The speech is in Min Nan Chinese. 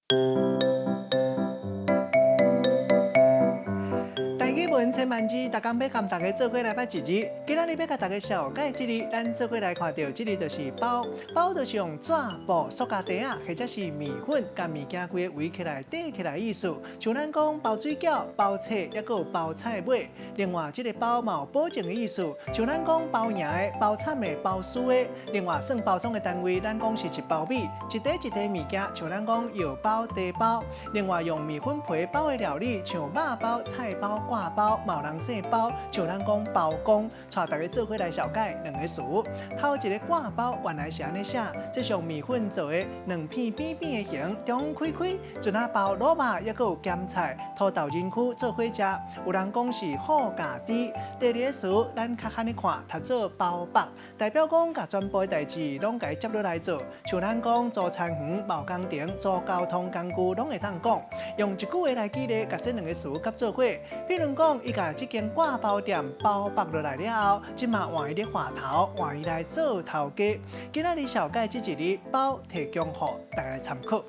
台語文千萬字，逐工欲共大家做伙來捌一字。今仔日欲共大家紹介這字，咱做伙來看著這字就是包，包就是用紙、布、塑膠袋仔，或者是麵粉共物件規个圍起來、疊起來的意思。像咱講包水餃、包冊，抑閣有包菜尾。另外，這个包嘛有保證的意思，像咱講包贏的、包慘的、包輸的。另外，算包裝的單位，咱講是一包米，一塊一塊物件，像咱講藥包、茶包。另外，用麵粉皮包的料理，像肉包、菜包、割包，嘛有人姓包，像咱講包公。帶大家做伙來紹介兩個詞。頭一个割包原來是按呢寫，這是用麵粉做的兩片扁扁的形，中間開開，就若包滷肉，抑閣有鹹菜、土豆仁蛆做伙食。有人講是好家己。第二个詞，咱較罕咧看，讀做包縛，代表講共全部的代誌攏共伊接落來做。像咱講租田園、貿工程、租交通工具，攏會當講。用一句話來舉例，共這兩個詞合做伙。比如講，伊共這間割包店包縛落來了後，這馬換伊咧換頭，換伊來做頭家。今仔日紹介這一字包，提供予大家來參考。